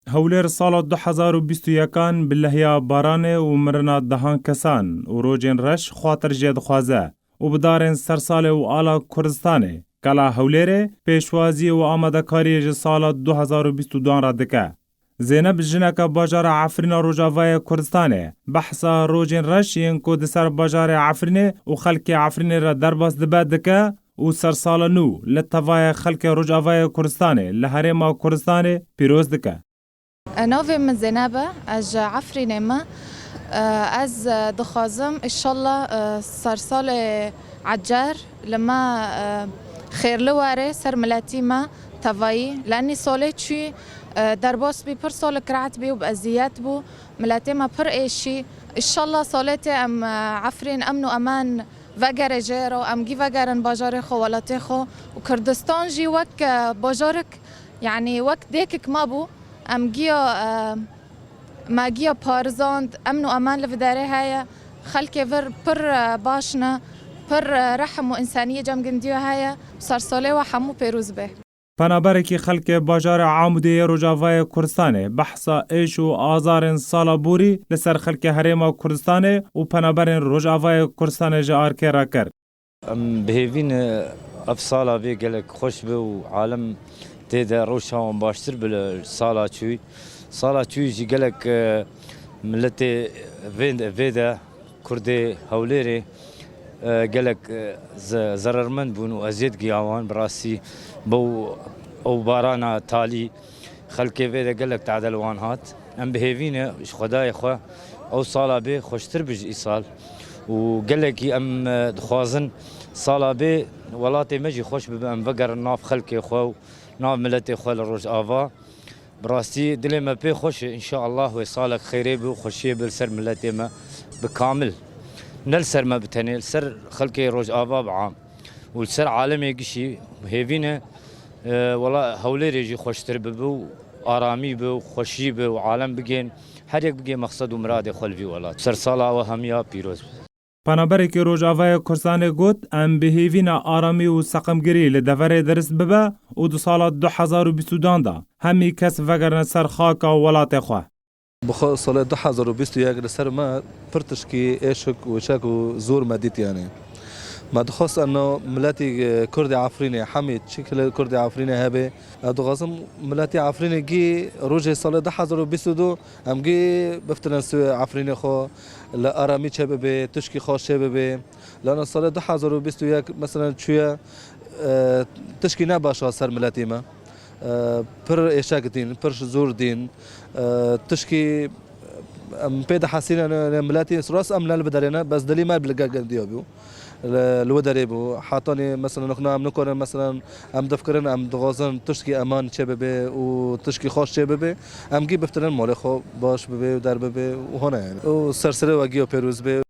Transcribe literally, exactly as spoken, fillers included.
Hewlêr sala du hezar û bîst û yekan bi lehiya baranê û mirina dehan kesan û rojên reş xwatir jê dixwaze û bi darên sersalê û ala Kurdistanê, kela Hewlêrê pêşwaziyê û amadekariyê ji sala du hezar û bîst û duan re dike. Zeynep jineke bajara Efrîna Rojavayê Kurdistanê behsa rojên reş yên ku di ser bajarê Efrînê û xelkê Efrînê re derbas dibe dike û sersala nû li tevayê xelkê Rojavayê Kurdistanê li Herêma Kurdistanê pîroz dike. Navê min Zeynep e, ez ji Efrînê me. Ez dixwazim, înşallah, sersalê ecer li me xêrli were ser miletî me tevayî. Lenî salê çûyî derbas bî, pir salek rehet bî û bi eziyet bû. Miletê me pir êşî. Înşallah salê tê em Efrîn emn û eman vegere jê re, em gî vegerin bajarê xwe, welatê xwe û Kurdistan jî wek, e, bajarek, yanî wek dêkek me bû. Em giya, e, me giya parizand, emn û eman li vê derê heye. Xelkê vir pir, e, baş ne, pir, e, rehm û însaniyê cem gindiya heye. Sersalê we hemû pêroz be. Penaberekî xelkê bajarê Amûdê yê Rojavayê Kurdistanê behsa êş û azarên sala borî li ser xelkê Herêma Kurdistanê û penaberên Rojavayê Kurdistanê ji arkê re kir. Em bi hêvî ne ev sala bê gelek xweş be û alem tê de rewşa wan baştir bi li sala çûyî. Sala çûyî jî gelek, e, miletê vê, vê de Kurdê Hewlêrê, e, gelek, e, ze-, zerermend bûn û eziyet giya wan. Bi rastî bew ew barana talî xelkê vê de gelek tade li wan hat. Em bi hêvî ne ji Xwedayê xwe ew sala bê xweştir bi ji îsal û gelekî em, e, dixwazin sala bê welatê me jî xweş bibe, em vegerin nav xelkê xwe û nav miletê xwe li Rojava. Bi rastî dilê me pê xweş e. Înşallah wê salek xêrê bi û xweşiyê bi li ser miletê me bi kamil. Ne li ser me bi tenê, li ser xelkê Rojava bi am û li ser alemê gişî hêvî ne, e, wela Hewlêrê jî xweştir bibe û aramî bi û xweşî bi û alem bigên, her yek bigê mexsed û miradê xwe li vî welat. Ser sala we hemiya pîroz be. Penaberekî Rojavayê Kurdistanê got, em bi hêvî ne aramî û seqemgirî li deverê dirist bibe û di sala du hezar û bîst û duan de hemî kes vegerine ser xaka welatê xwe. Bi xwe salê du hezar û bîst û yek li ser me pir tişkî êşik û çek û zor me dît, yanî. Me dixwest eno miletî, e, Kurdê Efrînê, hemî çi kile Kurdê Efrînê hebe. Ez dixwazim miletî Efrînê gî rojê salê du hezar û bîst û du em gî biftirin suê Efrînê xwe, li aramî çêbibe, tişkî xweş çêbibe. Lana salê du hezar û bîst û yek, meselen, çûye, e, tişkî ne baş a ser miletî me. E, pir êşek dîn, pir zor dîn. E, tişkî em pê dihesînin, e, miletî rast em ne li vê derê ne, bes dilî me bi li gel gendiya bû. Li, li wê derê bû. Hetanî, meselen, nokna em nikorin, meselen, em difikirin, em dixwazin tişkî eman çêbibe û tişkî xweş çêbibe. Em gî biftirin malê xwe baş bibe û der bibe û hone, yani. Û serserê we giya pêroz be.